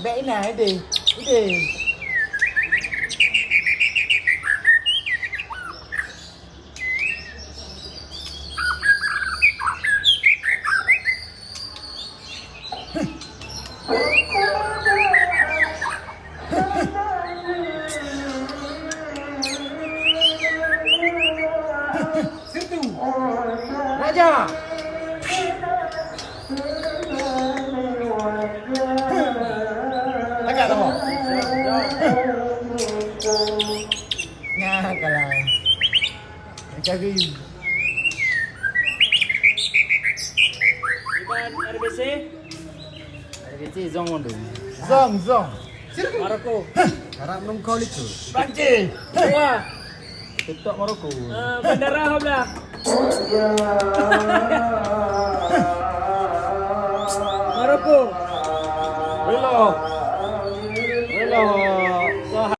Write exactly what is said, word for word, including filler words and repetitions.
Bèk inan, idéh, idéh. Situ. Raja. Agak sama. Nah, kalah. Cari. Iban R B C. R B C zong tu. Zong, zong. Maroko. Harap nungkau liku. Banci. Dua. Ketok Maroko. Ah, bandara belah. Maroko. Relo. Relo.